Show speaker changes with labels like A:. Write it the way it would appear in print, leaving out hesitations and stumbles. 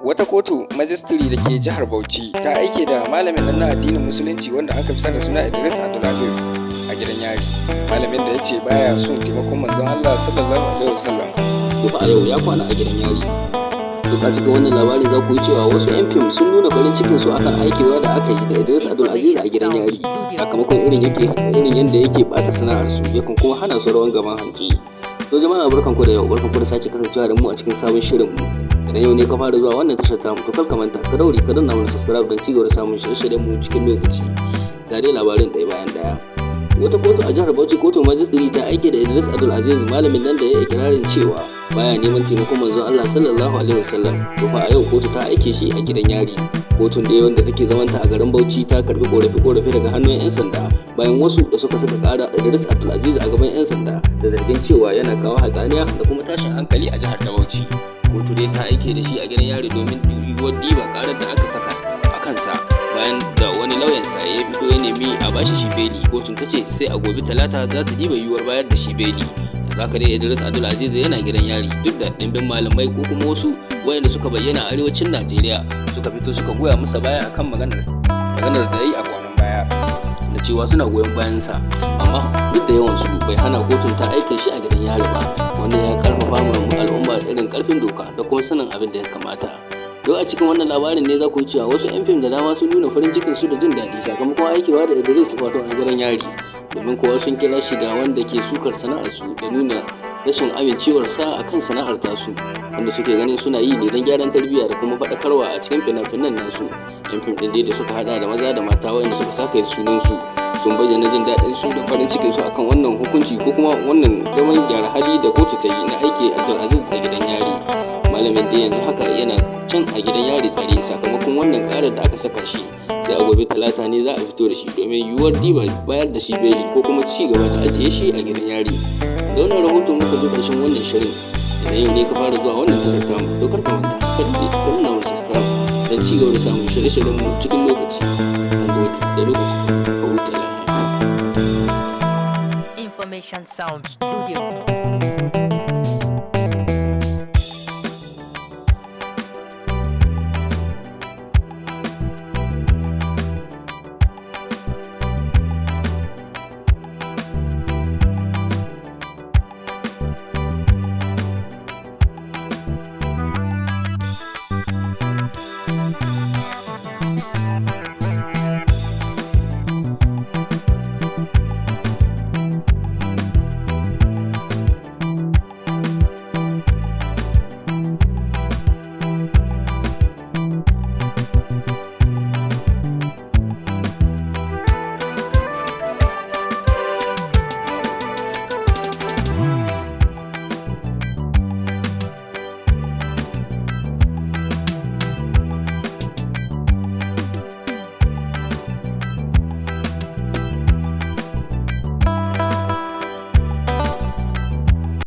A: Wata kotu majistiri da ke jihar Bauchi ta aike da malamin nan na addinin Musulunci wanda aka fi sani suna Idris Abdulaziz a gidan yari. Malamin da ya ce baya son taimakon manzon Allah sallallahu alaihi wasallam.
B: Ko fa a yau ya kwana a gidan yari. Duk a cikin wannan labari za ku yi cewa wasu 'yan fim sun nuna farin cikin su akan aikewa da aka yi da Idris Abdulaziz a gidan yari, sakamakon irin yadda yake bata sana'ar su, yakan kuma hana su rawan gaban hanci. To jama'a, barkanku da yau, barkanku da sake kasancewa da mu a cikin sabon shirin mu. Idan yau ne ka fara zuwa wannan tashar tamu, to kar ka manta ka daure ka danna mana subscribe don cigaba da samun shirye-shiryen mu cikin lokaci. Ga dai labarin ɗaya bayan ɗaya. Wata kotu a jihar Bauchi, kotun majistiri, ta aike da Idris Abdulaziz, malamin nan da ya ikirarin cewa baya neman taimakon manzon Allah sallallahu alaihi wasallam. To fa a yau kotu ta aike shi a gidan yari. Kotun da wanda take zamanta a garin Bauchi ta karbi korafe korafe daga hannun 'yan sanda, bayan wasu da suka saka kara Idris Abdulaziz a gaban 'yan sanda da zargin cewa yana kawo hatsaniya da kuma tashin hankali a jihar ta Bauchi. Kotu dai ta aike da shi a gidan yari domin yiwuwar diba karar da aka saka a kansa, bayan da wani lauyansa ya fito ya nemi a bashi shi beli. Kotun ta ce sai a gobe Talata za ta diba yiwuwar bayar da shi beli. Yanzu haka dai Idris Abdulaziz yana gidan yari, duk da ɗimbin malamai ko kuma wasu wayanda suka bayyana a arewacin Najeriya suka fito suka goya masa baya akan maganar
A: da ya yi a kwanan baya
B: da cewa suna goyon bayansa, amma duk da yawan su bai hana kotun ta aike shi a gidan yari ba. Wannan ya karfafa ma al'umma irin karfin doka da kuma sanin abin da ya kamata. Yau a cikin wannan labarin ne za ku yi cewa wasu 'yan fim da dama sun nuna farin cikin su da jin daɗi sakamakon aikewa da Idris wato a gidan yari, domin kowa sun kira shi da wanda ke sukar sana'ar su da nuna rashin amincewarsa akan sana'ar tasu, wanda suke ganin suna yi ne don gyaran tarbiyya da kuma faɗakarwa a cikin fina-finan nasu. 'Yan fim ɗin da suka haɗa da maza da mata waɗanda suka saka sunan su sun bayyana jin daɗin su da farin cikin su akan wannan hukunci ko kuma wannan zaman gyara hali da kotu ta yi na aiki Abdulaziz a gidan yari. Malamin da yanzu haka yana can a gidan yari tsare sakamakon wannan karar da aka saka shi. Sai a gobe Talata ne za a fito da shi domin yiwuwar diba bayar da shi beli ko kuma ci gaba da ajiye shi a gidan yari. Da wannan rahoton muka zo ƙarshen wannan shirin. Idan yau ne ka fara zuwa wannan tashar tamu, to kar